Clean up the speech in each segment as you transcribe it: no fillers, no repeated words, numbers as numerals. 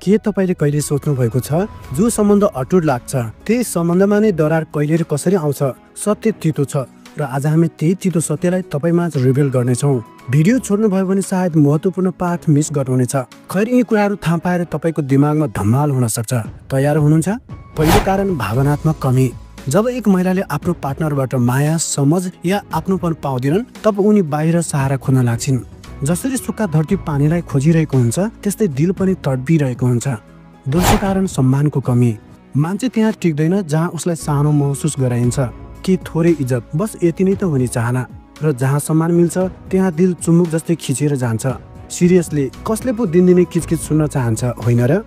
के तपाईले कहिले सोच्नु भएको छ जो सम्बन्ध अटुट लाग्छ त्यही सम्बन्धमा नै दरार कहिले र कसरी आउँछ? सत्य तितो छ र आज हामी त्यही तितो सत्यलाई तपाईमाझ रिभिल गर्नेछौँ। भिडियो छोड्नु भयो भने सायद महत्त्वपूर्ण पाठ मिस गर्नुहुनेछ। खैर यी कुराहरू थाहा पाएर तपाईको दिमागमा धमाल हुन सक्छ। तयार हुनुहुन्छ? पहिलो कारण भावनात्मक कमी। जब एक महिलाले आफ्नो पार्टनरबाट माया, समझ या आफ्नोपन पाउँदिनन् तब उनी बाहिर सहारा खोज्न लाग्छिन्। जसरी सुक्खा धरती पानीलाई खोजिरहेको हुन्छ त्यस्तै दिल पनि तडपिरहेको हुन्छ। दोस्रो कारण सम्मानको कमी। मान्छे त्यहाँ टिक्दैन जहाँ उसलाई सानो महसुस गराइन्छ कि थोरै इज्जत, बस यति नै त हुने चाहना। र जहाँ सम्मान मिल्छ त्यहाँ दिल चुम्बुक जस्तै खिचेर जान्छ। सिरियसली कसले पो दिनदिनै किचकिच सुन्न चाहन्छ, होइन र?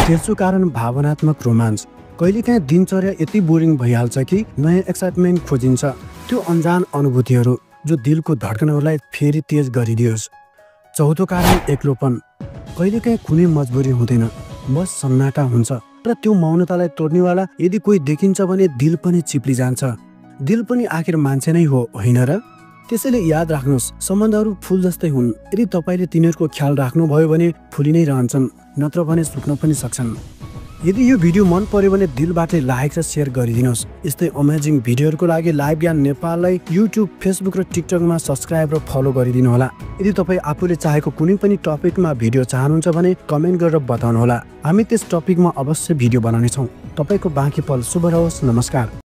तेस्रो कारण भावनात्मक रोमान्च। कहिलेकाहीँ दिनचर्या यति बोरिङ भइहाल्छ कि नयाँ एक्साइटमेन्ट खोजिन्छ। त्यो अनजान अनुभूतिहरू जो दिलको धड्कनहरूलाई फेरि तेज गरिदियोस्। चौथो कारण एक्लोपन। कहिलेकाहीँ कुनै मजबुरी हुँदैन, बस सन्नाटा हुन्छ र त्यो मौनतालाई तोड्नेवाला यदि कोही देखिन्छ भने दिल पनि चिप्ली जान्छ। दिल पनि आखिर मान्छे नै हो, होइन र? त्यसैले याद राख्नुहोस्, सम्बन्धहरू फुल जस्तै हुन्। यदि तपाईले तिनीहरूको ख्याल राख्नुभयो भने फुली नै रहन्छन्, नत्र भने सुक्न पनि सक्छन्। यदि यो भिडियो मन पर्यो भने दिलबाटै लाइक र सेयर गरिदिनुहोस्। यस्तै अमेजिङ भिडियोहरूको लागि लाइभ ज्ञान नेपाललाई युट्युब, फेसबुक र टिकटकमा सब्स्क्राइब र फलो गरिदिनु होला। यदि तपाईँ आफूले चाहेको कुनै पनि टपिकमा भिडियो चाहनुहुन्छ भने कमेन्ट गरेर बताउनुहोला। हामी त्यस टपिकमा अवश्य भिडियो बनाउनेछौँ। तपाईँको बाँकी पल शुभ रहोस्। नमस्कार।